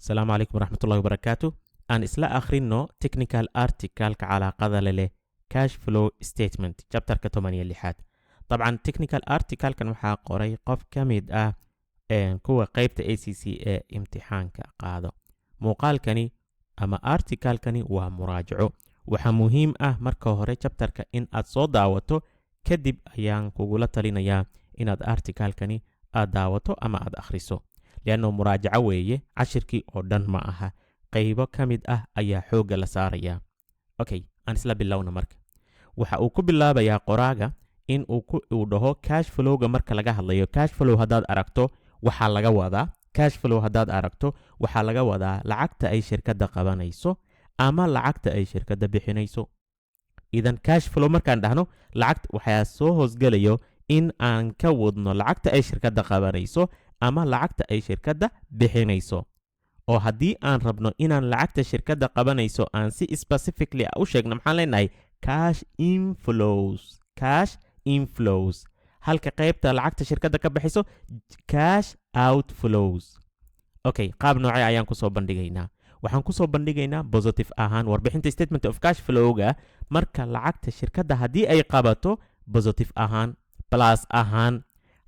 Asalaamu calaykum waraxmatullahi wabarakaatu. Aan isla akhrino technical articalka calaaqada le leh cash flow statement, chapterka 16aad. Dabcan, technical articalkan waxaa qoray qof ka mid ah kuwa qeybta ACCA imtixaanka qaado. Muuqaalkani ama articalkani waa muraajaco. Waxaa muhiim ah marka hore chapterka in aad soo daawato, kadib ayaan kugula talinayaa inaad articalkani aad daawato ama aad akhriso, lianno muraajaco weeye, cashirkii oo dhan ma aha, qaybo ka mid ah ayaa xoogga la saarayaa. Okay, aan isla bilowna. Marka waxa uu ku bilaabayaa qoraaga in uu dhaho cash flowga marka laga hadlayo, cash flow haddaad aragto waxaa laga wadaa, cash flow haddaad aragto waxaa laga wadaa lacagta ay shirkadda qabanayso ama lacagta ay shirkadda bixinayso. Idan cash flow markaan dhahno, lacagta waxaa soo hoosgelayo in aan ka wadno lacagta ay shirkadda qabanayso ama lacagta ay shirkadda bixinayso. Oo haddii aan rabno inaan lacagta shirkadda qabanayso aan si specifically u sheegno, maxaan leenahay? Cash inflows, cash inflows. Halka qaybta lacagta shirkadda ka baxayso, cash outflows. Okay, qaab noocee ayaan kusoo bandhigaynaa? Waxaan kusoo bandhigaynaa positive ahaan warbixinta statement of cash flowga. Marka lacagta shirkadda haddii ay qabato, positive ahaan, plus ahaan,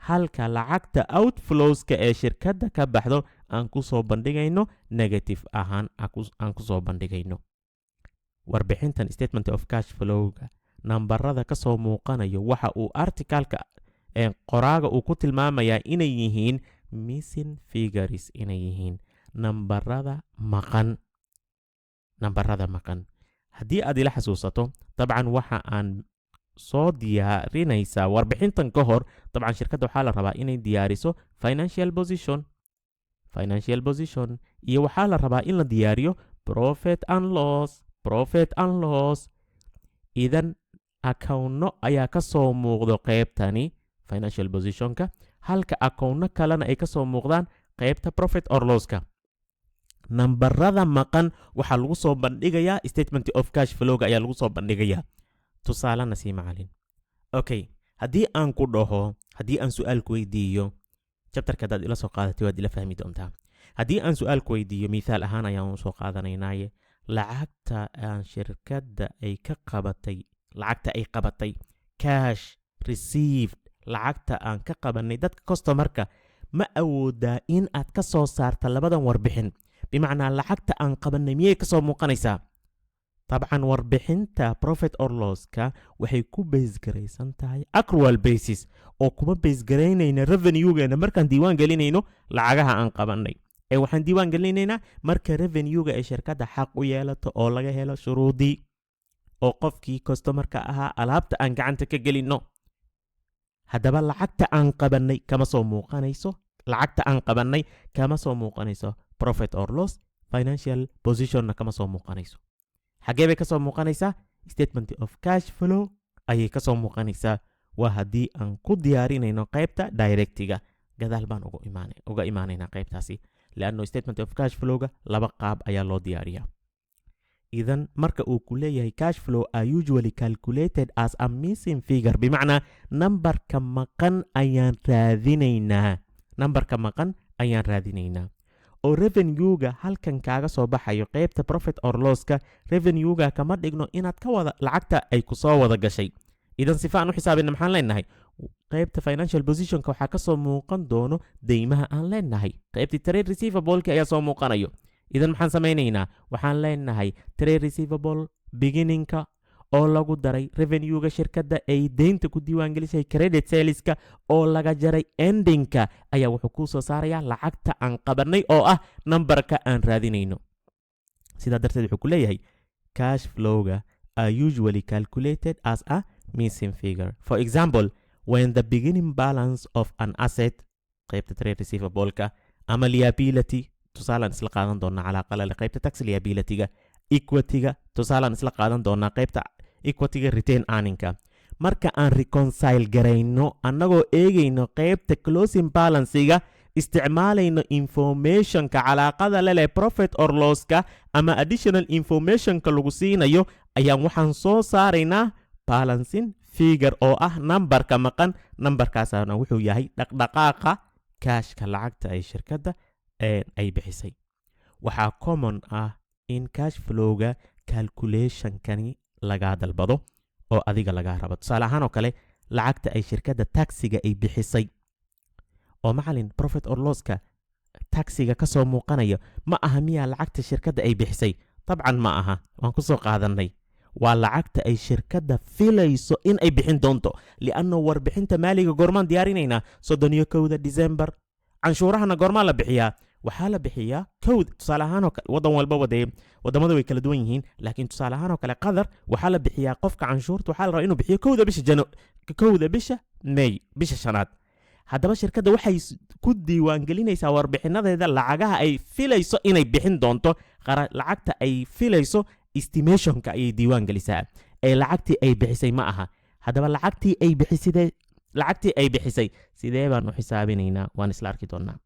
halka lacagta outflowska ee shirkadda ka baxdo aan kusoo bandhigayno negative ahaan aan kusoo bandhigayno. Warbixintan statement of cash flowga nambarada ka soo muuqanayo waxa uu articalka qoraaga uu ku tilmaamayaa inay yihiin missing figures, inay yihiin nambarada maqan, nambarada maqan. Haddii aad ila xasuusato, dabcan waxa aan soo diyaarinaysaa warbixintan ka hor, dabcan shirkadda waxaa la rabaa inay diyaariso financial position, financial position, iyo waxaa la rabaa in la diyaariyo profit and loss, profit and loss. Idan akownno ayaa ka soo muuqdo qeybtani financial positionka, halka akownno kalena ay ka soo muuqdaan qeybta profit or losska. Nambarada maqan waxaa lagu soo bandhigayaa statement of cash flowga ayaa lagu soo bandhigayaa. Tusaalena sii, macalin. Okay, haddii aan ku dhaho, haddii aan su-aal ku weydiiyo, chapterka haddaad ila soo qaadatay waad ila fahmi doontaa. Haddii aan su-aal ku weydiiyo, mithaal ahaan ayaan usoo qaadanaynaaye, lacagta aan shirkadda ay ka qabatay, lacagta ay qabatay, cash received, lacagta aan ka qabanay dadka customarka, ma awoodaa in aad ka soo saarta labadan warbixin? Bimacnaa, lacagta aan qabanay miyay ka soo muuqanaysaa? Dabcan, warbixinta profit or losska waxay ku base garaysan tahay accrual basis, oo kuma base garaynayna revenuegeena markaan diiwaan gelinayno lacagaha aan qabanay, ee waxaan diiwaan gelinaynaa marka revenuega ay shirkadda xaq u yeelato oo laga helo shuruudii oo qofkii customarka ahaa alaabta aan gacanta ka gelinno. Haddaba lacagta aan qabanay kama soo muuqanayso, lacagta aan qabanay kama soo muuqanayso profit or loss, financial positionna kama soo muuqanayso. Xaggee bay ka soo muuqanaysaa? Statement of cash flow ayay ka soo muuqanaysaa. Waa haddii aan ku diyaarinayno qaybta directiga. Gadaal baan uga imaanaynaa qaybtaasi, leanno statement of cash flowga laba qaab ayaa loo diyaariyaa. Idan marka uu ku leeyahay "Cash flow are usually calculated as a missing figure", bimacnaa nambarka maqan ayaan raadinaynaa, nambarka maqan ayaan raadinaynaa. Oo revenuega halkan kaaga soo baxayo qaybta profit or losska, revenuega kama dhigno inaad ka wada lacagta ay kusoo wada gashay. Idan sifa aan u xisaabina, maxaan leenahay? Qaybta financial positionka waxaa kasoo muuqan doono deymaha aan leenahay, qaybtii trade receivableki ayaa soo muuqanayo. Idan maxaan samaynaynaa? Waxaan leenahay trade receivable beginningka oo lagu daray revenuega shirkadda ay deynta ku diiwaangelisay, credit saleska oo laga jaray endingka, ayaa wuxuu kuu soo saarayaa lacagta aan qabanay oo ah nambarka aan raadinayno. Sidaa darteed wuxuu ku leeyahay cash flowga are usually calculated as a missing figure. For example, when the beginning balance of an asset, qaybta trade receivableka, ama liability, tusaalaan isla qaadan doonaa calaaqa leh qaybta tax liabilityga, equityga tusaalaan isla qaadan doonaa qaybta equityga, retained earningka, marka aan reconcile garayno annagoo eegayno qaybta closing balancega, isticmaalayno informationka calaaqada leleh profit or losska ama additional informationka lagu siinayo, ayaan waxaan soo saaraynaa balancing figure oo ah nambarka maqan. Nambarkaasna wuxuu yahay dhaqdhaqaaqa kaashka, lacagta ay shirkadda ay bixisay. Waxaa common ah in cash flowga calculationkani lagaa dalbado oo adiga lagaa rabo. Tusaale ahaan oo kale, lacagta ay shirkadda taxiga ay bixisay oo, macalin, profit or losska taxiga ka soo muuqanaya ma aha miyaa lacagta shirkadda ay bixisay? Dabcan ma aha, waan ku soo qaadanay. Waa lacagta ay shirkadda filayso in ay bixin doonto, lianno warbixinta maaliga goormaan diyaarinaynaa? 31-da December. Canshuurahana goormaa la bixiyaa? Waxaa la bixiyaa 1-da. Tusaale ahaan oo kale, waddan walbaba dee waddamada way kala duwan yihiin, laakiin tusaale ahaan oo kale, Qatar waxaa la bixiyaa, qofka canshuurta waxaa la rabaa inuu bixiyo 1-da bisha jano, 1-da bisha May, bisha shanaad. Haddaba shirkadda waxay ku diiwaangelinaysaa warbixinadeeda lacagaha ay filayso inay bixin doonto. Lacagta ay filayso, estimationka, ayay diiwaan gelisaa ee lacagtii ay bixisay ma aha. Haddaba lacagtii ay bixisay sidee baan u xisaabinaynaa? Waan isla arki doonaa.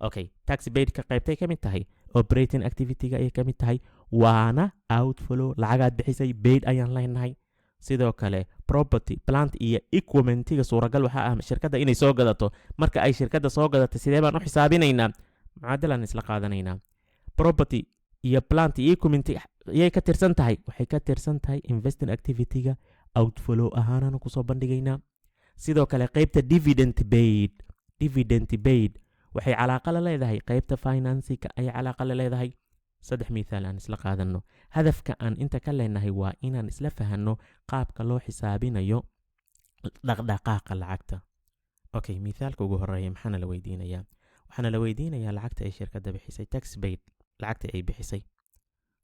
Okay, tax paidka qaybtay ka mid tahay? Operating activity-ga ayay ka mid tahay, waana outflow, lacagaad bixisay, paid ayaan leenahay. Sidoo kale property, plant iyo equipmentiga suuragal waxaa ah shirkadda inay soo gadato. Marka ay shirkadda soo gadato, sidee baan u xisaabinaynaa? Mucaadalaan isla qaadanaynaa. Property iyo plant iyo equipment yay ka tirsan tahay? Waxay ka tirsan tahay investing activity-ga, outflow ahaanana kusoo bandhigaynaa. Sidoo kale qaybta dividend paid, dividend paid waxay calaaqa la leedahay qaybta financingka ayay calaaqa la leedahay. Saddex mithaal aan isla qaadanno. Hadafka aan inta ka leenahay waa inaan isla fahanno qaabka loo xisaabinayo dhaqdhaqaaqa lacagta. Okay, mithaalka ugu horeeya maxaana la weydiinayaa? Waxaana la weydiinayaa lacagta ay shirkadda bixisay, tax paid, lacagta ay bixisay.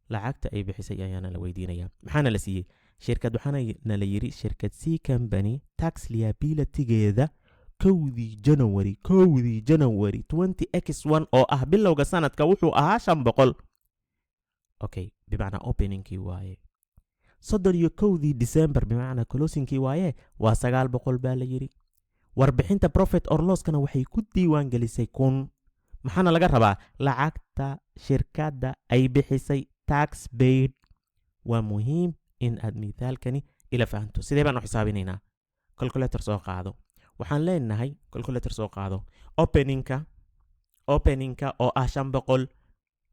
Lacagta ay bixisay ayaana la weydiinayaa. Maxaana la siiyey? Shirkad, waxaana nala yiri shirkad C company tax liabilitygeeda 1-dii January, 1-dii January 20 x 1 oo ah bilowga sanadka, wuxuu ahaa 500. Okay, bimacnaa openingkii waaye. 31-dii December, bimacnaa closingkii waaye, waa 900 baa la yidhi. Warbixinta profit or losskana waxay ku diiwaan gelisay 1000. Maxaana laga rabaa? Lacagta shirkadda ay bixisay, tax paid. Waa muhiim in aad mithaalkani ila fahanto. Sidee baan u xisaabinaynaa? Calculator soo qaado. Waxaan leenahay, calculator soo qaado, openingka, openingka oo ah 500,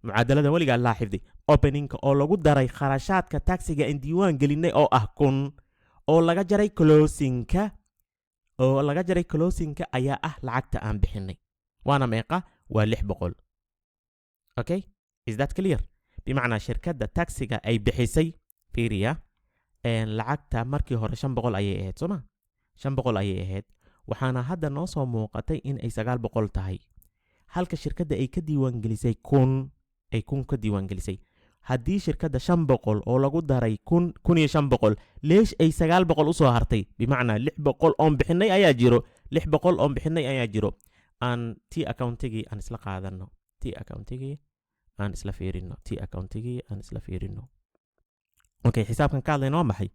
mucaadalada weligaa laa xifdi, openingka oo lagu daray kharashaadka taxiga aan diiwaan gelinay oo ah 1000, oo laga jaray closingka, oo laga jaray closingka ayaa ah lacagta aan bixinay. Waana meeqa? Waa 600. Okay, is that clear? Bimacnaa shirkadda taxiga ay bixisay, fiiriya, lacagta markii hore 500 ayay ahayd, sooma? 500 ayay ahayd. Waxaana hadda noo soo muuqatay in ay 900 tahay, halka shirkadda ay ka diiwaangelisay 1000, ay 1000 ka diiwaangelisay. Haddii shirkadda 500 oo lagu daray 1000, 1500, leesh ay 900 usoo hartay? Bimacnaa 600 oon bixinay ayaa jiro, 600 oon bixinay ayaa jiro. Aan T accountigii aan isla qaadano, T accountigii aan isla fiirino, T accountigii aan isla fiirino. Okay, xisaabkan ka hadlayno waa maxay?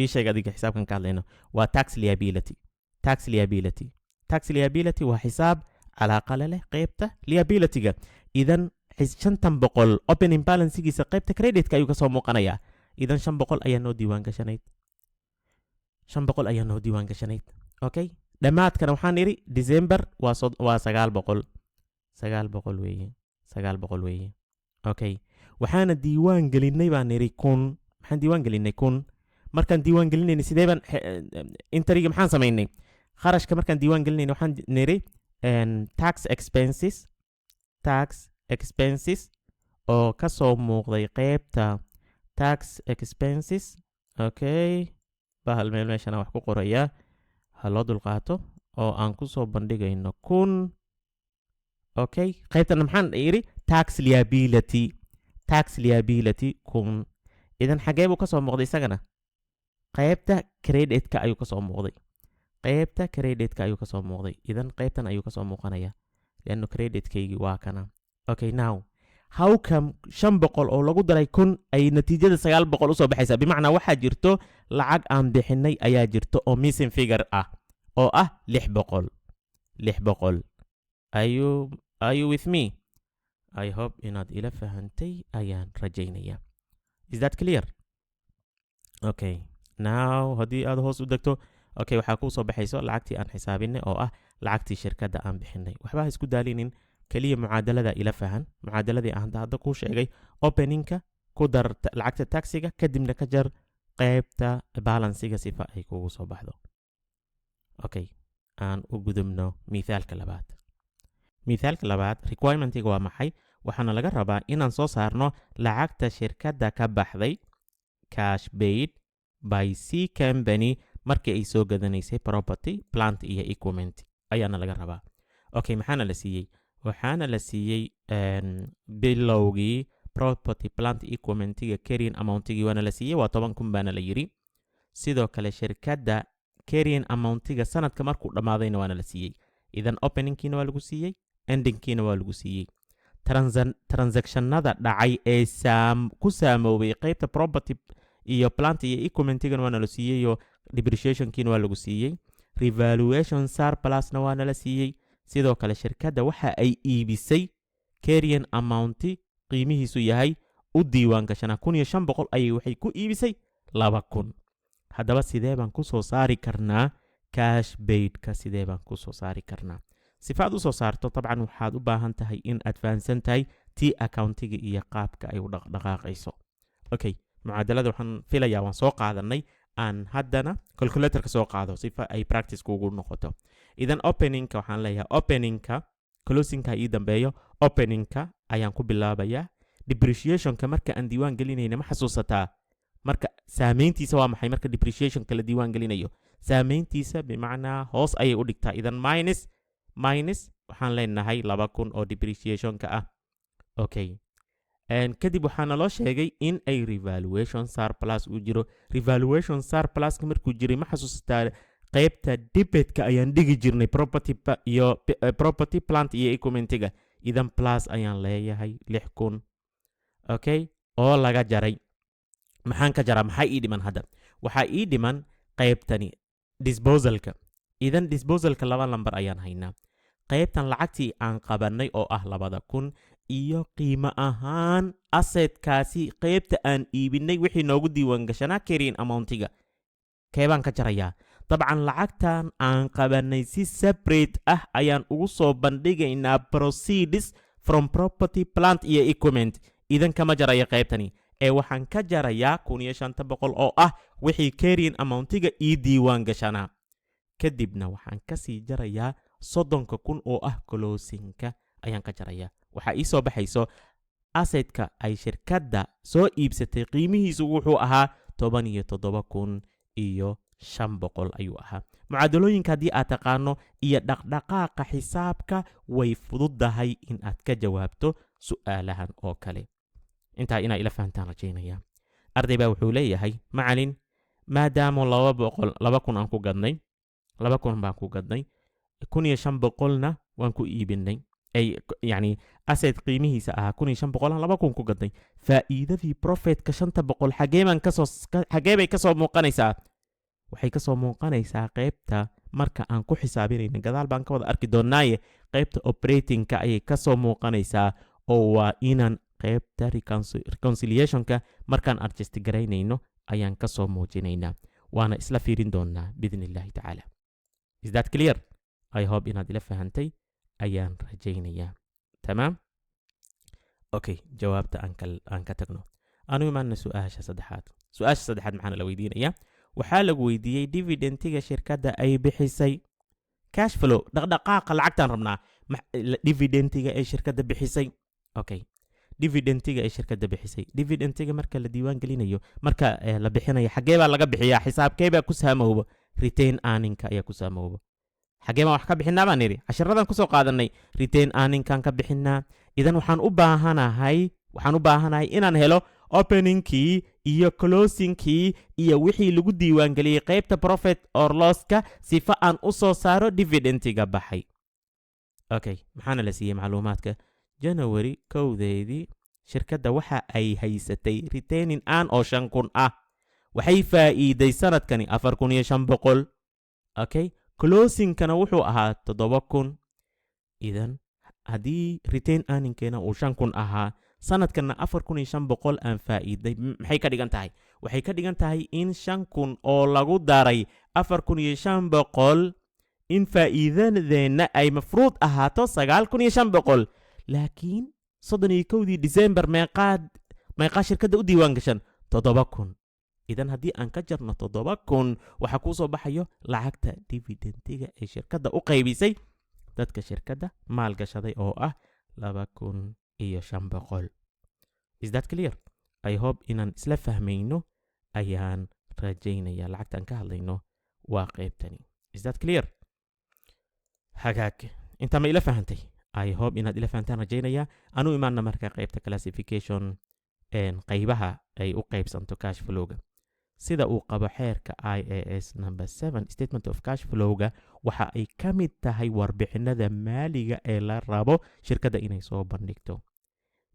Ii sheeg adiga. Xisaabkan ka hadlayno waa tax liability. Tax liability, tax liability waa xisaab calaaqa la leh qeybta liabilityga. Idan 500 opening balancegiisa qaybta creditka ayuu kasoo muuqanayaa. Idan 500 ayaa noo diiwaan gashanayd, 500 ayaa noo diiwaan gashanayd. Okay, dhammaadkana waxaan idhi December waa 900, 900 weeye, 900 weeye. Okay, waxaana diiwaan gelinay baan idhi 1000. Maxaan diiwaan gelinay? 1000. Markaan diiwaan gelinaynay, sidee baan entryga maxaan samaynay? Kharashka markaan diiwaan gelinayna waxaan nidhi tax expenses, tax expenses oo ka soo muuqday qeybta tax expenses. Okay, bahal meel meeshana wax ku qoraya ha loo dulqaato, oo aan ku soo bandhigayno 1000. Okay, qaybtana maxaan idhi? Tax liability, tax liability 1000. Idan xagee buu ka soo muuqday isagana? Qaybta creditka ayuu ka soo muuqday, qaybta creditka ayuu ka soo muuqday. Idan qaybtan ayuu kasoo muuqanaya, lianno creditkaygii waa kana. Okay, now how come 500 oo lagu daray 1000 ay natiijada 900 usoo baxaysaa? Bimacnaa waxaa jirto lacag aan bixinay ayaa jirto oo missing figure ah oo ah 600, 600. Are you with me? I hope inaad ila fahantay ayaan rajaynaya. Is that clear? Okay, now haddii aad hoos u degto, okay, waxaa kuu soo baxayso lacagtii aan xisaabinay oo ah lacagtii shirkadda aan bixinay. Waxba ha isku daalinin. Keliya mucaadalada ila fahan, mucaadaladii aan hadda kuu sheegay: openingka ku dar lacagta taxiga, kadibna ka jar qaybta balanceiga sifa ay kugu soo baxdo. Okay, aan u gudubno mithaalka labaad. Mithaalka labaad requirementiga waa maxay? Waxaana laga rabaa inaan soo saarno lacagta shirkadda ka baxday, cash paid by C company, markii ay soo gadanaysay property, plant iyo equipment ayaana laga rabaa. Okay, maxaana la siiyey? Waxaana la siiyey bilowgii property, plant, equipmentiga carrying amountigii waana la siiyey, waa 10,000 baana la yiri. Sidoo kale shirkadda carrying amountiga sanadka markuu dhammaadayna waana la siiyey. Idan openingkiina waa lagu siiyey, endingkiina waa lagu siiyey. Transactionada dhacay ee ku saamoobay qaybta property iyo plant iyo equipmentigana waana la siiyey, depreciationkiina waa lagu siiyey, revaluation surplusna waana la siiyey. Sidoo kale shirkadda waxa ay iibisay carrying amounti qiimihiisu yahay u diiwaan gashanaa 1500 ayay waxay ku iibisay 2000. Haddaba sidee baan ku soo saari karnaa cash paidka? Sidee baan ku soo saari karnaa? Sifa aad usoo saarto, dabcan waxaad u baahan tahay in aad fahansan tahay t accountiga iyo qaabka ay u dhaqdhaqaaqayso. Okay, mucaadalada waxaan filayaa waan soo qaadanay. Aan haddana calculatorka soo qaado sifa ay practice kugu noqoto. Idan openingka waxaan leeyahay, openingka, closingka ii dambeeyo, openingka ayaan ku bilaabayaa. Depreciationka marka aan diiwaan gelinayna, ma xasuusataa marka saameyntiisa waa maxay? Marka depreciationka la diiwaan gelinayo, saameyntiisa bimacnaa hoos ayay u dhigtaa. Idan minus waxaan leenahay 2000 oo depreciationka ah. Okay, kadib waxaa naloo sheegay in ay revaluation surplus uu jiro. Revaluation surpluska markuu jiray, ma xasuusataa qaybta debitka ayaan dhigi jirnay property iyo property, plant iyo equipmentiga? Idan plus ayaan leeyahay 6000. Okay, oo laga jaray, maxaan ka jaraa? Maxaa ii dhiman hadda? Waxaa ii dhiman qaybtani disposalka. Idan disposalka laba lambar ayaan haynaa: qaybtan lacagtii aan qabannay oo ah 2000 iyo qiimo ahaan assetkaasi qaybta aan iibinay wixii noogu diiwaan gashanaa carrying amountiga. Keebaan ka jarayaa? Dabcan lacagtan aan qabannay si separate ah ayaan ugu soo bandhigaynaa proceeds from property, plant iyo equipment. Idan kama jaraya qaybtani ee waxaan ka jarayaa 1500 oo ah wixii carrying amountiga ii diiwaan gashanaa. Kadibna waxaan kasii jarayaa 30,000 oo ah closingka ayaan ka jarayaa. Waxaa ii soo baxayso assetka ay shirkadda soo iibsatay qiimihiisu wuxuu ahaa 17,500 ayuu ahaa. Mucaadalooyinka haddii aad taqaano iyo dhaqdhaqaaqa xisaabka, way fududahay in aad ka jawaabto su'aalahan oo kale. Intaa inaa ila fahantaan rajaynaya. Arday baa wuxuu leeyahay: "Macalin, maadaama 200, 2000 aan ku gadnay, 2000 baan ku gadnay, 1500-na waan ku iibinay, ay yacni asset qiimihiisa ahaa 1500 aan 2000 ku gadnay, faa'iidadii profitka 500 xagee baan kasoo xagee bay kasoo muuqanaysaa?" Waxay kasoo muuqanaysaa qaybta marka aan ku xisaabinayna, gadaal baan ka wada arki doonaaye, qaybta operatingka ayay kasoo muuqanaysaa, oo waa inaan qaybta reconciliationka markaan adjust garaynayno ayaan kasoo muujinaynaa, waana isla fiirin doonaa biidni Illaahi tacaala. Is that clear? I hope inaad ila fahantay ayaan rajaynayaa. Tamaam. Okay, jawaabta aan ka tagno, anu imaana su-aasha saddexaad. Su-aasha saddexaad maxaana la weydiinayaa? Waxaa lagu weydiiyey dividentiga shirkadda ay bixisay, cash flow, dhaqdhaqaaqa lacagtaan rabnaa, dividentiga ay shirkadda bixisay. Okay, dividentiga ay shirkadda bixisay, dividentiga marka la diiwaan gelinayo, marka la bixinayo, xaggee baa laga bixiyaa? Xisaabkee baa ku saamoobo? Retained earningka ayaa ku saamoobo. Xaggee baan wax ka bixinaa baan nidhi? Cashiradan kusoo qaadanay, retained earningkan ka bixinaa. Idan waxaan u baahanahay inaan helo openingkii iyo closingkii iyo wixii lagu diiwaangeliyey qaybta profit or losska, sifa aan u soo saaro dividentiga baxay. Okay, maxaana la siiyey macluumaadka? January 1-deedii shirkadda waxa ay haysatay retaining earning oo 5000 ah. Waxay faa'iiday sanadkani 4500. Okay, closingkana wuxuu ahaa 7000. Idan haddii retained earningkeena uu 5000 ahaa, sanadkanna 4500 aan faa'iiday, maxay ka dhigan tahay? Waxay ka dhigan tahay in 5000 oo lagu daray 4500 in faa'iidadeenna ay mafruud ahaato 9500. Laakiin 31-dii December meeqaad, meeqaa shirkadda u diiwaan gashan? 7000. Idan haddii aan ka jarno 7000, waxaa kuu soo baxayo lacagta dividend-iga ee shirkadda u qaybisay dadka shirkadda maalgashaday oo ah 2500. Is that clear? I hope inaan isla fahmayno ayaan rajaynaya. Lacagta aan ka hadlayno waa qaybtani. Is that clear? Hagaag, intaa ma ila fahantay? I hope inaad ila fahantaan rajaynaya. Anu imaana marka qaybta classification, qaybaha ay u qaybsanto cash flow-ga. Sida uu qabo xeerka IAS number 7, statement of cash flow-ga waxa ay ka mid tahay warbixinada maaliga ee la rabo shirkadda inay soo bandhigto.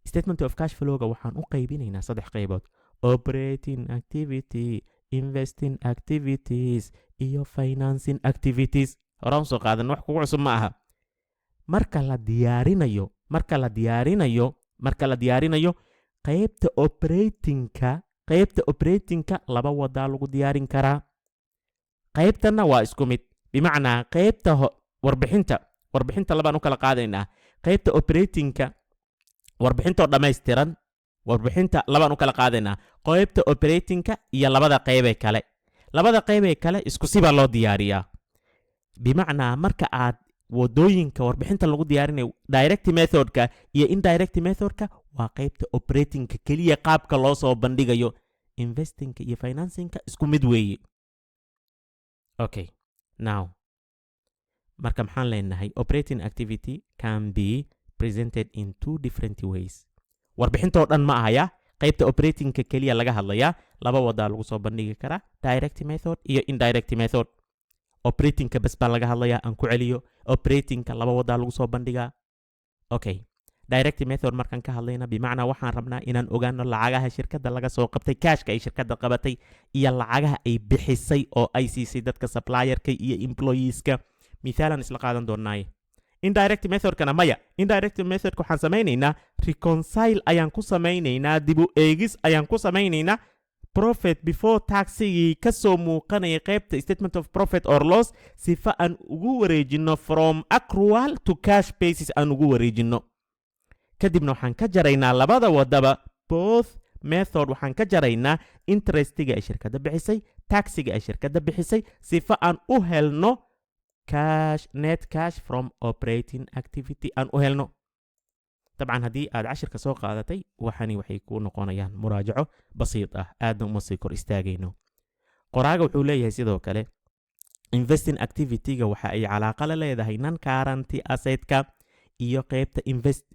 Statement of cash flow-ga waxaan u qaybinaynaa saddex qaybood: operating activity, investing activities iyo financing activities. Horaan usoo qaadan, wax kugu cusub ma aha. Marka la diyaarinayo qaybta operating-ka, qaybta operating-ka laba wadaa lagu diyaarin karaa. Qaybtanna waa isku mid, bimacnaa qaybta warbixinta labaan u kala qaadaynaa. Qaybta operating-ka, warbixintoo dhammaystiran, warbixinta labaan u kala qaadaynaa: qaybta operating-ka iyo labada qaybee kale. Labada qaybee kale isku sibaa loo diyaariyaa, bimacnaa marka aad wadooyinka warbixinta lagu diyaarinayo, direct method-ka iyo indirect method-ka, waa qaybta operating-ka keliya qaabka loo soo bandhigayo. Investing-ka iyo financing-ka isku mid weeye. Okay, now marka maxaan leenahay? Operating activity can be presented in two different ways. Warbixintoo dhan ma ahaya, qaybta operating-ka keliya laga hadlayaa. Laba wadaa lagu soo bandhigi karaa: direct method iyo indirect method. Operating-ka bes baa laga hadlayaa. Aan ku celiyo, operating-ka laba wadaa lagu soo bandhigaa. Okay, direct method markaan ka hadlayna, bimacnaa waxaan rabnaa inaan ogaano lacagaha shirkadda laga soo qabtay, cash-ka ay shirkadda qabatay iyo lacagaha ay bixisay oo ay siisay dadka supplier-ka iyo employees-ka. Mithaalan isla qaadan doonaaye. Indirect method-kana maya. Indirect method-ka waxaan samaynaynaa reconcile ayaan ku samaynaynaa, dib u eegis ayaan ku samaynaynaa profit before tax-igii ka soo muuqanaya qaybta statement of profit or loss, sifa aan ugu wareejino from accrual to cash basis aan ugu wareejino. Kadibna waxaan ka jaraynaa labada wadaba, both method, waxaan ka jaraynaa interest-iga ay shirkadda bixisay, tax-iga ay shirkadda bixisay, sifa aan u helno cash, net cash from operating activity aan u helno. Dabcan haddii aad cashirka soo qaadatay, waxani waxay ku noqonayaan muraajaco basiid ah, aadna uma sii kor istaagayno. Qoraaga wuxuu leeyahay sidoo kale, investing activity-ga waxa ay calaaqa la leedahay non current asset-ka iyo qeybta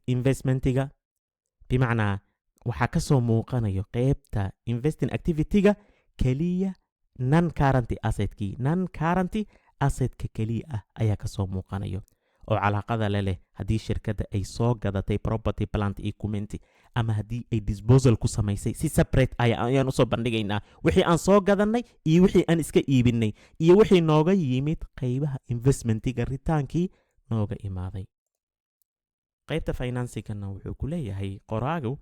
investment-iga. Bimacnaa waxaa ka soo muuqanayo qeybta investing activity-ga keliya non current asset-kii, non current asset-ka keliya ah ayaa kasoo muuqanayo oo calaaqada le leh haddii shirkadda ay soo gadatay property, plant, equipment ama haddii ay disposal ku samaysay. Si separate ayaan usoo bandhigaynaa wixii aan soo gadanay iyo wixii aan iska iibinay iyo wixii nooga yimid qeybaha investment-iga, return-kii nooga imaaday. Qaybta financing-kana wuxuu ku leeyahay qoraagu,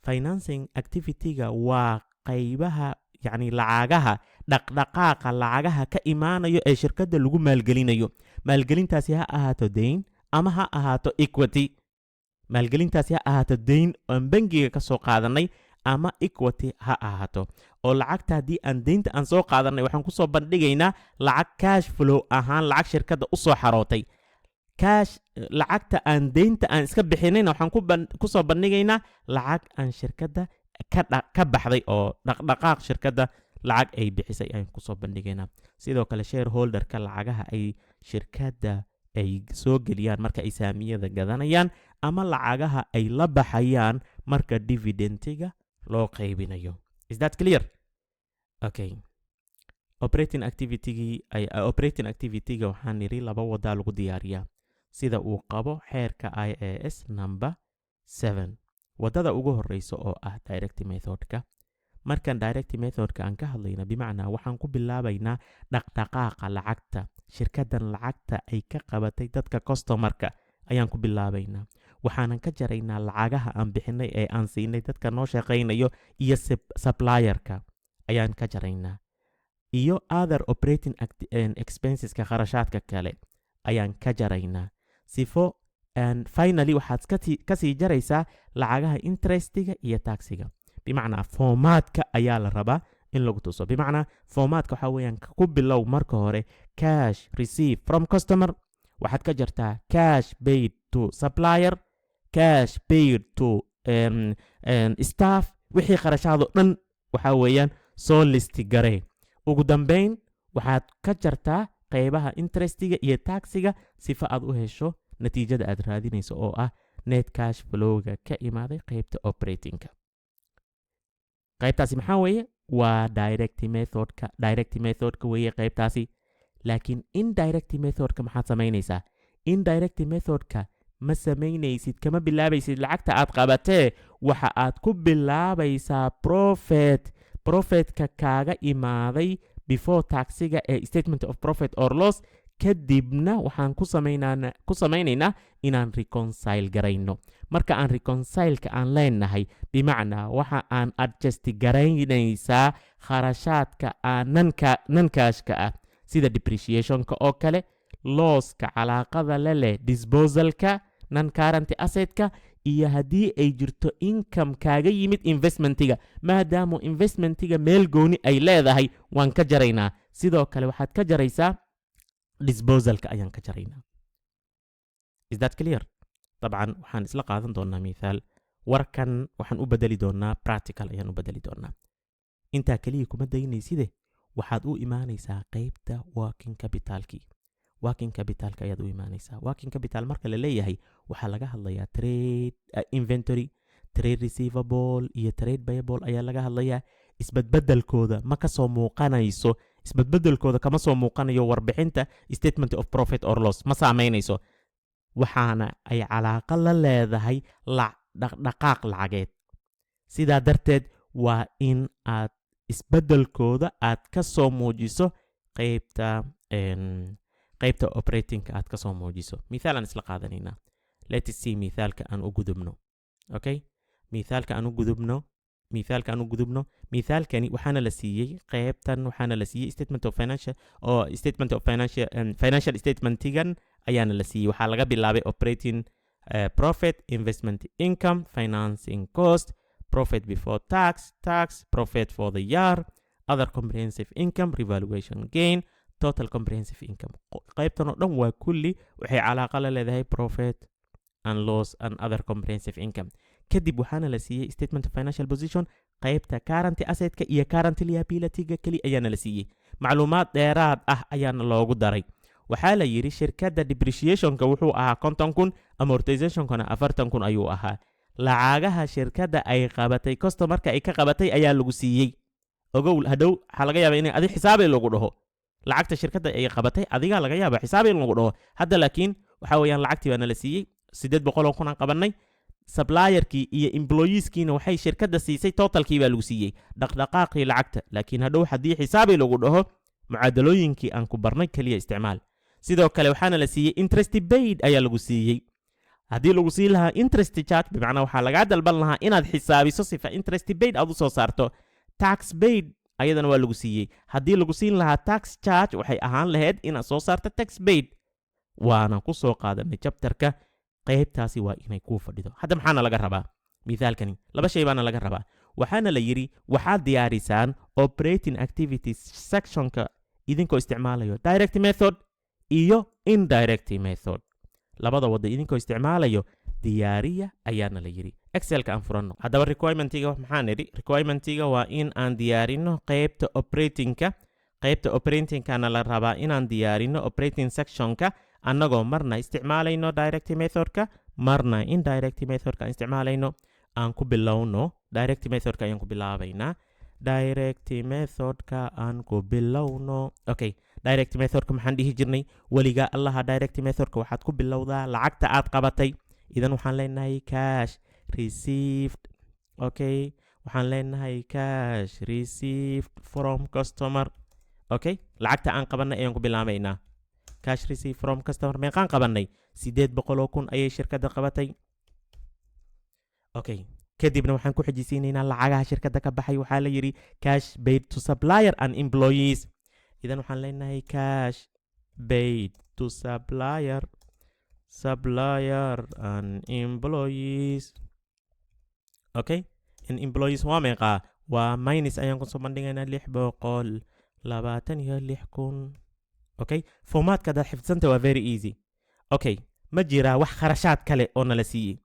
financing activity-ga waa qaybaha, yacni lacagaha, dhaqdhaqaaqa lacagaha ka imaanayo ee shirkadda lagu maalgelinayo. Maalgelintaasi ha ahaato deyn ama ha ahaato equity. Maalgelintaasi ha ahaato deyn aan bangiga ka soo qaadanay ama equity ha ahaato. Oo lacagta haddii aan deynta aan soo qaadanay, waxaan kusoo bandhigaynaa lacag cash flow ahaan, lacag shirkadda u soo xarootay cash. Lacagta aan deynta aan iska bixinayna, waxaan kusoo bandhigaynaa lacag aan shirkadda ka baxday oo dhaqdhaqaaq shirkadda lacag ay bixisay ayaan kusoo bandhigaynaa. Sidoo kale shareholder-ka lacagaha ay shirkadda ay soo geliyaan marka ay saamiyada gadanayaan ama lacagaha ay la baxayaan marka dividend-iga loo qaybinayo. Is that clear? Okay, operating activity-gii ay operating activity-ga waxaan nidhi laba wadaa lagu diyaariyaa sida uu qabo xeerka IAS number 7. Waddada ugu horeysa oo ah direct method-ka. Markaan direct method-ka aan ka hadlayna, bimacnaa waxaan ku bilaabaynaa dhaqdhaqaaqa lacagta shirkaddan, lacagta ay ka qabatay dadka customer-ka ayaan ku bilaabaynaa. Waxaanan ka jaraynaa lacagaha aan bixinay ee aan siinay dadka noo shaqaynayo iyo supplier-ka ayaan ka jaraynaa iyo other operating expenses-ka, kharashaadka kale ayaan ka jaraynaa, sifo And finally waxaad kasii jaraysaa lacagaha interestiga iyo taxiga. Bimacnaa formatka ayaa la rabaa in lagu tuso. Bimacnaa formatka waxaa weeyaan, ku bilow marka hore cash receive from customer, waxaad ka jartaa cash paid to supplier, cash paid to staff. Wixii kharashaadoo dhan waxaa weeyaan soo list garee. Ugu dambeyn waxaad ka jartaa qeybaha interestiga iyo taxiga, sifa aad u hesho natiijada aad raadinayso oo ah net cash flowga ka imaaday qeybta operatingka. Qaybtaasi maxaa weeye? Waa direct methodka. Direct methodka weeye qaybtaasi. Laakiin indirect methodka maxaad samaynaysaa? Indirect methodka ma samaynaysid, kama bilaabaysid lacagta aad qabatee. Waxa aad ku bilaabaysaa profit, profitka kaaga imaaday before taxiga ee statement of profit or loss. Kadibna waxaan ku samaynaynaa inaan reconcile garayno. Marka aan reconcileka aan leenahay, bimacnaa waxa aan adjust garaynaysaa kharashaadka aan non-cashka ah, sida depreciationka oo kale, losska calaaqada la leh disposalka non current assetka, iyo haddii ay jirto income kaaga yimid investmentiga. Maadaamu investmentiga meel gooni ay leedahay, waan ka jaraynaa. Sidoo kale waxaad ka jaraysaa disposalka ayaan ka jaraynaa. Is that clear? Dabcan waxaan isla qaadan doonaa mithaal. Warkan waxaan u bedeli doonaa practical ayaan u bedeli doonaa. Intaa keliya kuma daynayside, waxaad u imaanaysaa qeybta working capitalkii. Working capitalka ayaad u imaanaysaa. Working capital marka la leeyahay, waxaa laga hadlayaa trade inventory, trade receivable iyo trade payable ayaa laga hadlayaa. Isbedbedelkooda ma kasoo muuqanayso, isbedbedelkooda kama soo muuqanayo warbixinta statement of profit or loss, ma saameynayso. Waxaana ay calaaqa la leedahay dhaqdhaqaaq lacageed. Sidaa darteed waa in aad isbeddelkooda aad ka soo muujiso qaybta operatingka aad ka soo muujiso. Mithaal aan isla qaadanaynaa. Let's see, mithaalka aan u gudubno. Okay, mithaalka aan u gudubno, mithaalka aan u gudubno. Mithaalkani waxaana la siiyey qeybtan, waxaana la siiyey statement of financial oo statement of financial statementigan ayaana la siiyey. Waxaa laga bilaabay operating profit, investment income, financing cost, profit before tax, tax, profit for the year, other comprehensive income, revaluation gain, total comprehensive income. Qaybtan oo dhan waa kulli waxay calaaqa la leedahay profit and loss and other comprehensive income. Kadib waxaana la siiyey statement of financial position. Qaybta current assetka iyo current liability-ga keli ayaana la siiyey. Macluumaad dheeraad ah ayaana loogu daray. Waxaa la yidhi shirkadda depreciationka wuxuu ahaa 50,000, amortizationkana 40,000 ayuu ahaa. Lacagaha shirkadda ay qabatay, customerka ay ka qabatay ayaa lagu siiyey. Ogow, hadhow waxaa laga yaaba inay adi xisaabay lagu dhaho. Lacagta shirkadda ay qabatay adigaa laga yaaba xisaabay in lagu dhaho. Hadda laakiin waxa weeyaan lacagtii baana la siiyey, 800,000 aan qabannay. Supplierkii iyo employeeskiina waxay shirkadda siisay, totalkii baa lagu siiyey, dhaqdhaqaaqii lacagta. Laakiin hadhow haddii xisaabay lagu dhaho, mucaadalooyinkii aan ku barnay keliya isticmaal. Sidoo kale waxaana la siiyey interest paid ayaa lagu siiyey. Haddii lagu siin lahaa interest charge, bimacnaa waxaa lagaa dalban lahaa inaad xisaabiso sifa interest paid aad u soo saarto. Tax paid ayadana waa lagu siiyey. Haddii lagu siin lahaa tax charge, waxay ahaan lahayd inaad soo saarto tax paid. Waana ku soo qaadanay chapterka. Qaybtaasi waa inay kuu fadhido. Hadda maxaana laga rabaa? Mithaalkani laba shay baana laga rabaa. Waxaana la yidhi waxaad diyaarisaan operating activities sectionka idinkoo isticmaalayo direct method iyo indirect method. Labada wadda idinkoo isticmaalayo diyaariya ayaana la yidhi. Excelka aan furanno. Haddaba requirementiga maxaan nidhi? Requirementiga waa in aan diyaarino qaybta operatingka. Qaybta operatingkana la rabaa inaan diyaarino operating sectionka, annagoo marna isticmaalayno direct methodka, marna indirect methodka aan isticmaalayno. Aan ku bilowno direct methodka ayaan ku bilaabaynaa. Direct methodka aan ku bilowno. Okay, direct methodka maxaan dhihi jirnay? Weligaa allaha direct methodka waxaad ku bilowdaa lacagta aad qabatay. Idan waxaan leenahay cash received. Okay, waxaan leenahay cash received from customer. Okay, lacagta aan qabanay ayaan ku bilaabaynaa. Cash received from customer meeqaan qabanay? 800,000 ayay shirkadda qabatay. Okay, kadibna waxaan ku xijisiinaynaa lacagaha shirkadda ka baxay. Waxaa la yidhi cash paid to supplier and employees. Idan waxaan leenahay cash paid to supplier. Supplier and employees. Okay, in employees waa meeqaa? Waa minus ayaan kusoo bandhigaynaa, 626,000. Okay, formatka hadaad xifdsanta waa very easy. Okay, ma jiraa wax kharashaad kale oo nala siiyey?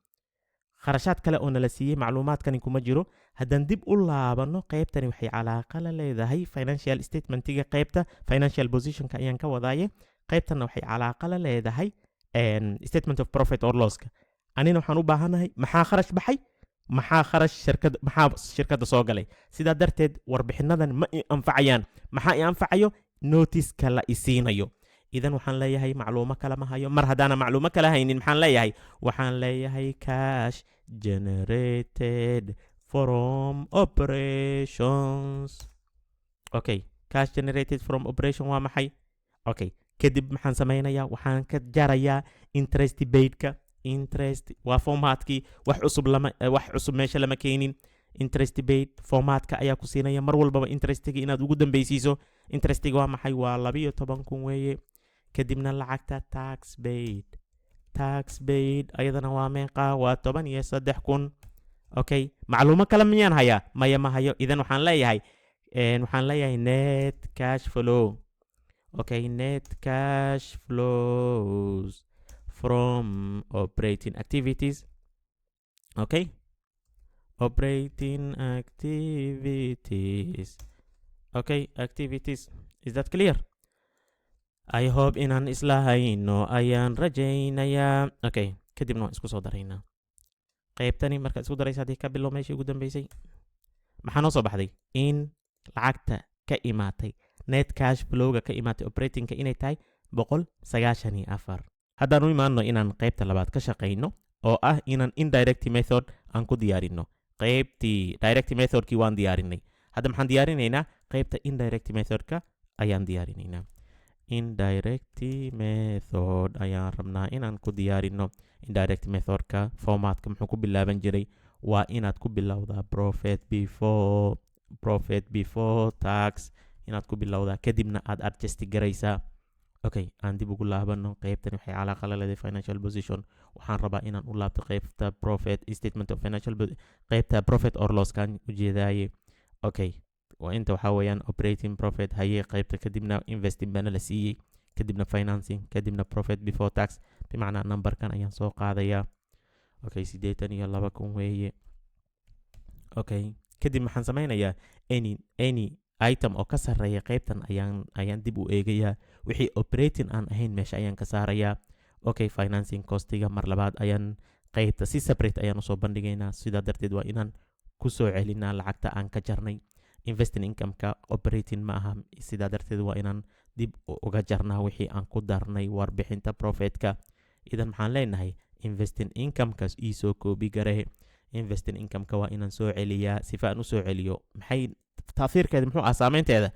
Kharashaad kale oo nala siiyey macluumaadkani kuma jiro. Haddaan dib u laabano, qaybtani waxay calaaqa la leedahay financial statementiga, qaybta financial positionka ayaan ka wadaaye. Qaybtanna waxay calaaqa la leedahay statement of profit or losska. Anina waxaan u baahanahay maxaa kharash baxay, maxaa kharash shirkad, maxaa shirkadda soo galay. Sidaa darteed warbixinadan ma i anfacayaan. Maxaa i anfacayo? Notiska la isiinayo. Idan waxaan leeyahay macluumo kale ma hayo. Mar haddaana macluumo kale haynin, maxaan leeyahay? Waxaan leeyahay cash generated from operations. Okay, cash generated from operation waa maxay? Okay, kadib maxaan samaynayaa? Waxaan ka jarayaa interest paidka. Interest waa formatkii, wax cusub lama, wax cusub meesha lama keenin. Interest paid formatka ayaa ku siinaya mar walbaba interestiga inaad ugu dambeysiiso. Interestiga waa maxay? Waa 12,000 weeye. Kadibna lacagta tax paid. Tax paid ayadana waa meeqa? Waa 13,000. Okay, macluumo kale miyaan hayaa? Maya, ma hayo. Idan waxaan leeyahay net cash flow. Okay, net cash flows from operating activities. Okay, operating activities. Okay, activities. Is that clear? I hope inaan isla hayno ayaan rajaynayaa. Okay, kadibna waan isku soo daraynaa qaybtani. Markaad isku daraysa, haddii ka bilow meeshii ugu dambeysay, maxaa noo soo baxday? In lacagta ka imaatay net cash flowga ka imaatay operatingka inay tahay 194. Haddaan u imaano inaan qaybta labaad ka shaqayno, oo ah inaan indirect method aan ku diyaarino. Qaybtii direct methodkii waan diyaarinay, hadda maxaan diyaarinaynaa? Qaybta indirect methodka ayaan diyaarinaynaa. Indirect method ayaan rabnaa inaan ku diyaarino. Indirect methodka formatka muxuu ku bilaaban jiray? Waa inaad ku bilowdaa profit before tax inaad ku bilowdaa, kadibna aad adjust garaysaa. Okay, aan dib ugu laabano. Qaybtani waxay calaaqa la leedahay financial position. Waxaan rabaa inaan u laabto qaybta profit statement of financial, qaybta profit or loss kaan ujeedaaye. Okay, waa inta waxaa weeyaan operating profit haye qaybta, kadibna investing baana la siiyey, kadibna financing, kadibna profit before tax. Bimacnaa numberkan ayaan soo qaadayaa. Okay, 82,000 weeye. Okay, kadib maxaan sameynayaa? Any item oo ka sarreeya qaybtan ayaan dib u eegayaa. Wixii operating aan ahayn meesha ayaan ka saarayaa. Okay, financing costiga mar labaad ayaan qaybta si separate ayaan usoo bandhigaynaa. Sidaa darteed waa inaan kusoo celinaa lacagta aan ka jarnay. Investing income-ka operating ma aha, sidaa darteed waa inaan dib uga jarnaa wixii aan ku darnay warbixinta profitka. Idan maxaan leenahay? Investing income-kaas iisoo copy garee. Investing income-ka waa inaan soo celiyaa. Sifa aan usoo celiyo, maxay taahiirkeeda muxuu ah? Saameynteeda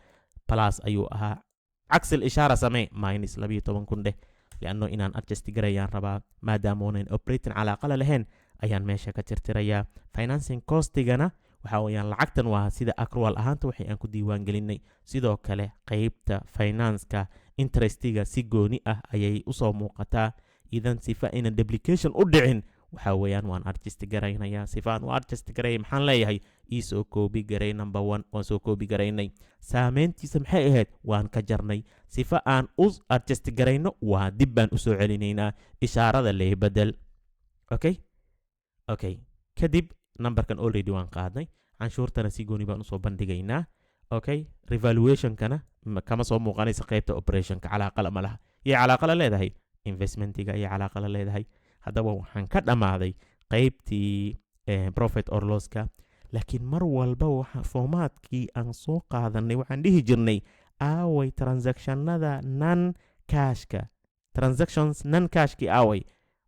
plus ayuu ahaa. Cagsil ishaara samee, minus 12,000 dheh, lianno inaan adjust garayaan rabaa. Maadaama oonan operating calaaqala lahayn, ayaan meesha ka tirtirayaa. Financing costigana waxa weeyaan lacagtan waa sida accrual ahaanta waxay aan ku diiwaan gelinay. Sidoo kale qeybta financeka interestiga si gooni ah ayay usoo muuqataa. Idan sifa aynan duplication u dhicin, waxa weeyaan waan adjust garaynayaa. Sifa aan u adjust garaya, maxaan leeyahay? Iisoo copy garay number one. Waan soo copy garaynay. Saameyntiisa maxay ahayd? Waan ka jarnay. Sifa aan u adjust garayno, waa dib baan usoo celinaynaa, ishaarada lee bedel. Okay, kadib numberkan already waan qaadnay. Canshuurtana si gooni baan usoo bandhigaynaa. Okay, revaluationkana kama soo muuqanaysa qaybta operationka, calaaqala ma laha. Yay calaaqala leedahay? Investmentiga ayay calaaqala leedahay. Haddaba waxaan ka dhammaaday qaybtii profit or losska. Laakiin mar walba waxa formatkii aan soo qaadanay waxaan dhihi jirnay, aaway transactionada non cashka? Transactions non cashkii aaway?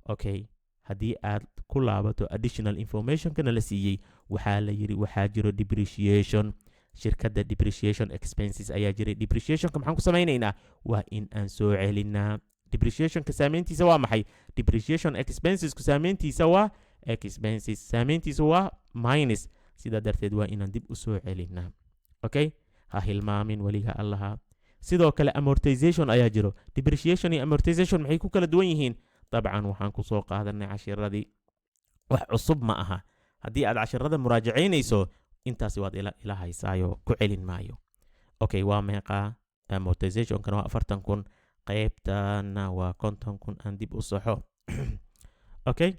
Okay, haddii aad ku laabato additional informationkana la siiyey, waxaa la yidhi waxaa jiro depreciation. Shirkadda depreciation expenses ayaa jiray. Depreciationka maxaan ku samaynaynaa? Waa in aan soo celinaa. Depreciationka saameyntiisa waa maxay? Depreciation expensesku saameyntiisa waa expenses, saameyntiisa waa minus. Sidaa darteed waa inaan dib u soo celinaa. Okay, ha hilmaamin weliga Allaha. Sidoo kale amortization ayaa jiro. Depreciation iyo amortization maxay ku kala duwan yihiin? Dabcan waxaan kusoo qaadanay cashiradii, wax cusub ma aha. Haddii aad cashirada muraajacaynayso, intaasi waad ila haysaayo, ku celin maayo. Okay, waa meeqaa? Amortizationkana waa 40,000, qaybtana waa 50,000. Aan dib u saxo. Okay,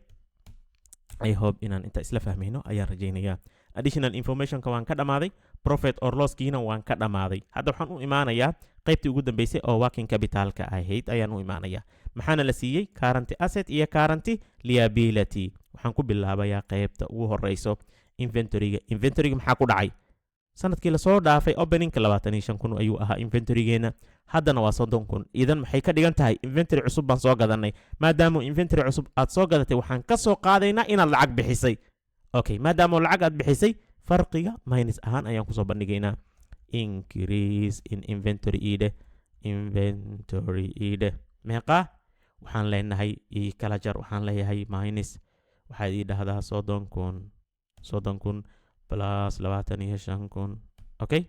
I hope inaan inta isla fahmayno ayaan rajaynayaa. Additional informationka waan ka dhammaaday, profit or losskiina waan ka dhammaaday. Hadda waxaan u imaanayaa qaybtii ugu dambeysay oo working capitalka ahayd ayaan u imaanayaa. Maxaana la siiyey? Current asset iyo current liability. Waxaan ku bilaabayaa qaybta ugu horeyso, inventoryga. Inventoryga maxaa ku dhacay? Sanadkii lasoo dhaafay openingka 25,000 ayuu ahaa inventorygeena, haddana waa 30,000. Idan maxay ka dhigan tahay? Inventory cusub baan soo gadanay. Maadaama inventory cusub aad soo gadatay, waxaan ka soo qaadaynaa inaad lacag bixisay. Okay, maadaama lacag aad bixisay, farqiga minus ahaan ayaan kusoo bandhigaynaa. Increase in inventory iidheh, inventory iidheh. Meeqaa? Waxaan leenahay ii kala jar. Waxaan leeyahay minus, waxaad ii dhahdaa 30,000, 30,000 plus 25,000. Okay,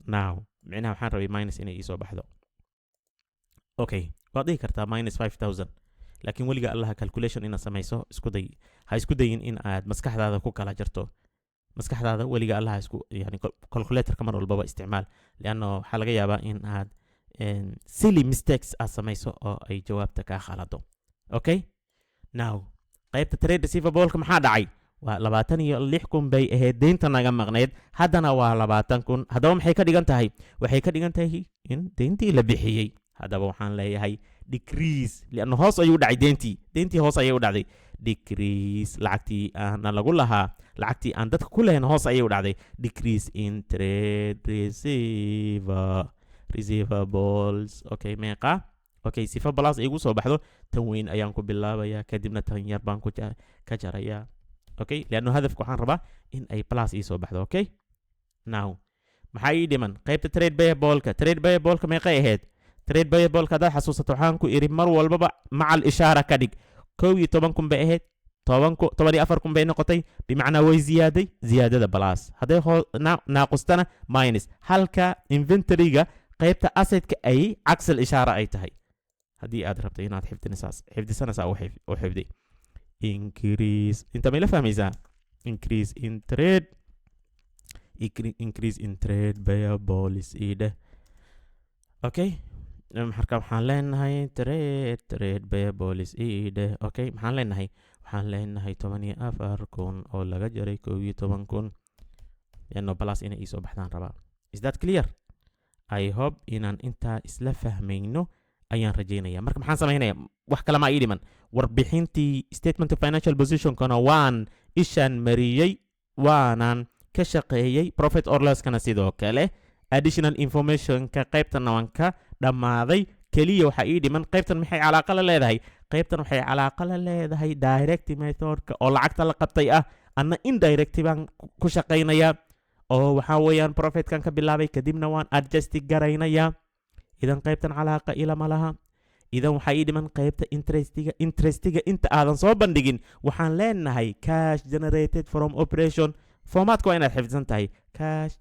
now micnaha waxaan rabay minus inay iisoo baxdo. Okay, waad dhihi kartaa minus 5000, laakiin weliga allaha calculation inaad samayso isku day, ha isku dayin in aad maskaxdaada ku kala jarto. Maskaxdaada weliga allaha isku, yani, calculatorka mar walbaba isticmaal, lianno waxaa laga yaabaa in aad silly mistakes aad samayso oo ay jawaabta kaa khalado. Okay, now qaybta trade receivableka maxaa dhacay? Waa 26,000 bay ahayd deynta naga maqnayd, haddana waa 20,000. Haddaba maxay ka dhigan tahay? Waxay ka dhigan tahay in deyntii la bixiyey. Haddaba waxaan leeyahay decrease, lianna hoos ayuu u dhacay deyntii. Deyntii hoos ayay u dhacday. Decrease, lacagtii aana lagu lahaa, lacagtii aan dadka ku lahayn hoos ayay u dhacday. Decrease in trade receivables. Okay, meeqa? Okay, sifa plus igu soo baxdo, tan weyn ayaan ku bilaabayaa, kadibna tan yar baan ku ka jarayaa. Okay, lianno hadafka waxaan rabaa in ay plus ii soo baxdo. Okay, now maxaa ii dhiman? Qaybta trade payableka. Trade payableka meeqay ahayd? Trade payableka haddaad xasuusato, waxaan ku idhi mar walbaba macal ishaara ka dhig. 11,000 bay ahayd, 14,000 bay noqotay, bimacnaa way ziyaaday. Ziyaadada plus, hadday naaqustana minus. Halka inventoryga qaybta assetka ay caksal ishaara ay tahay. Haddii aad rabto inaad xifdinasaas xifdisanaysaa, u xifdi. Increase, inta may la fahmaysaa? Increase in trade payables ii dheh. Okay, marka waxaan leenahay trade payables ii dheh. Okay, maxaan leenahay? Waxaan leenahay 14,000 oo laga jaray 11,000, lianno plus inay iisoo baxdaan rabaa. Is that clear? I hope inaan intaa isla fahmayno ayaan rajaynaya. Marka maxaan samaynaya? Wax kale maa ii dhiman. Warbixintii statement of financial positionkana waan ishaan mariyey, waanan ka shaqeeyey. Profit or losskana sidoo kale. Additional informationka qaybtana waan ka dhammaaday. Keliya waxaa ii dhiman qaybtan. Maxay calaaqa la leedahay qaybtan? Waxay calaaqa la leedahay direct methodka oo lacagta la qabtay ah. Anna indirect baan ku shaqaynayaa, oo waxaa weeyaan profitkan ka bilaabay, kadibna waan adjust garaynayaa. Idan qaybtan calaaqa ilama laha. Idan waxaa ii dhiman qaybta interestiga. Interestiga inta aadan soo bandhigin, waxaan leenahay cash generated from operation. Formatka waa inaad xifdisan tahay. Cash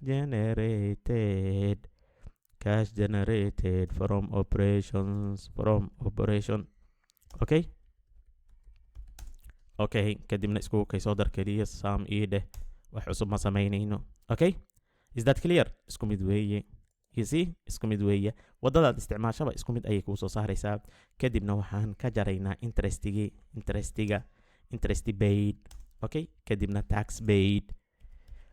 generated from operations, from operation. Okay, kadibna iskugu kay soo dar, keliya sum ii dheh. Wax cusub ma samaynayno. Okay, is that clear? Isku mid weeye, you see, isku mid weeye. Waddadaad isticmaashaba isku mid ayay kuu soo saaraysaa. Kadibna waxaan ka jaraynaa interestigii, interestiga, interest paid. Okay, kadibna tax paid.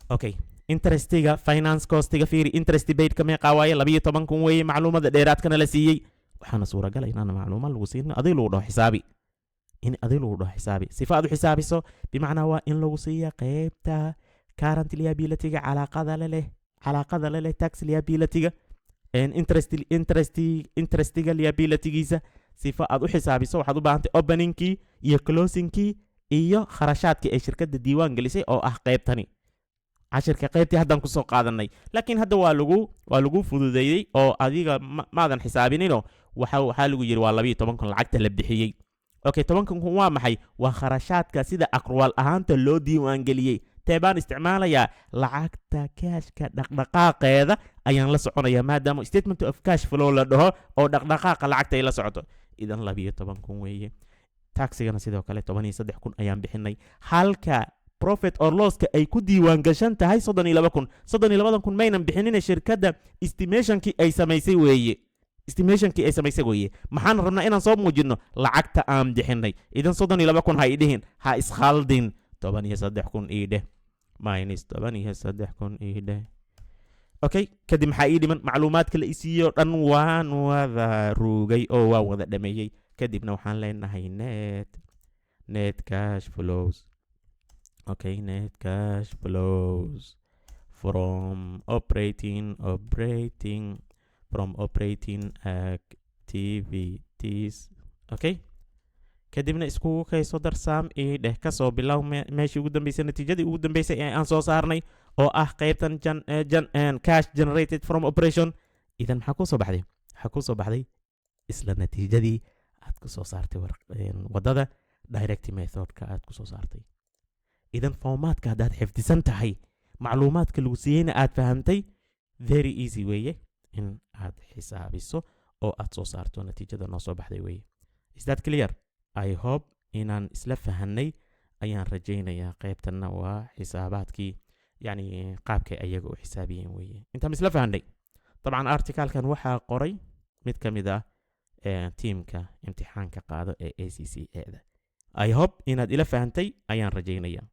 Okay, interestiga, finance costiga. Fiiri, interest paid ka meeqaa waaye? 12,000 weeye. Macluumada dheeraadkana la siiyey, waxaana suuragala inaan macluuma lagu siin, adig lagu dhaho xisaabi, in adig lagu dhaho xisaabi. Sifa aad u xisaabiso, bimacnaa waa in lagu siiya qeybta current liability-ga calaaqada la leh tax liability-ga, interestiga liability-giisa. Sifa aad u xisaabiso, waxaad u baahantay openingkii iyo closingkii iyo kharashaadkii ay shirkadda diiwaan gelisay, oo ah qeybtani cashirka qaybtii haddaan kusoo qaadanay. Laakiin hadda waa lagu fududeeyey oo adiga maadan xisaabininoo waxaa lagu yidhi waa 12,000 lacagta la bixiyey. Okay, 10,000 waa maxay? Waa kharashaadka sida accrual ahaanta loo diiwaangeliyey. Tee baan isticmaalayaa? Lacagta cashka dhaqdhaqaaqeeda ayaan la soconayaa, maadaama statement of cash flow la dhaho oo dhaqdhaqaaqa lacagta ay la socoto. Idan 12,000 weeye. Taxigana sidoo kale 13,000 ayaan bixinay, halka profit or losska ay ku diiwaan gashan tahay 32,000. 32-dan kun maynan bixinina, shirkadda estimationkii ay samaysay weeye, estimationkii ay samaysay weeye. Maxaan rabnaa inaan soo muujinno? Lacagta aan bixinay. Idan 32,000 ha idhihin, ha iskhaldin. 13,000 ii dheh, minus 13,000 ii dheh. Okay, kadib maxaa ii dhiman? Macluumaadka la isiiyo dhan waan wada ruugay oo waan wada dhameeyey. Kadibna waxaan leenahay net cash flows, okay, net cash flows from operating from operating activities. Okay, kadibna iskugu kayso darsaam ii dheh. Kasoo bilow meeshii ugu dambeysay, natiijadii ugu dambeysay ee aan soo saarnay oo ah qaybtan cash generated from operation. Idan maxaa kusoo baxday? Waxaa kusoo baxday isla natiijadii aad ku soo saartay waddada direct methodka aad kusoo saartay. Idan formatka haddaad xifdisan tahay, macluumaadka lagu siiyeyna aad fahamtay, very easy weeye in aad xisaabiso oo aad soo saarto natiijada noo soo baxday weeye. Is that clear? I hope inaan isla fahanay ayaan rajaynayaa. Qaybtanna waa xisaabaadkii, yacni qaabkay ayaga u xisaabiyeen weeye. Intaan isla fahanay. Dabcan articalkan waxaa qoray mid ka mid ah tiimka imtixaanka qaado ee ACCA da. I hope inaad ila fahantay ayaan rajaynayaa.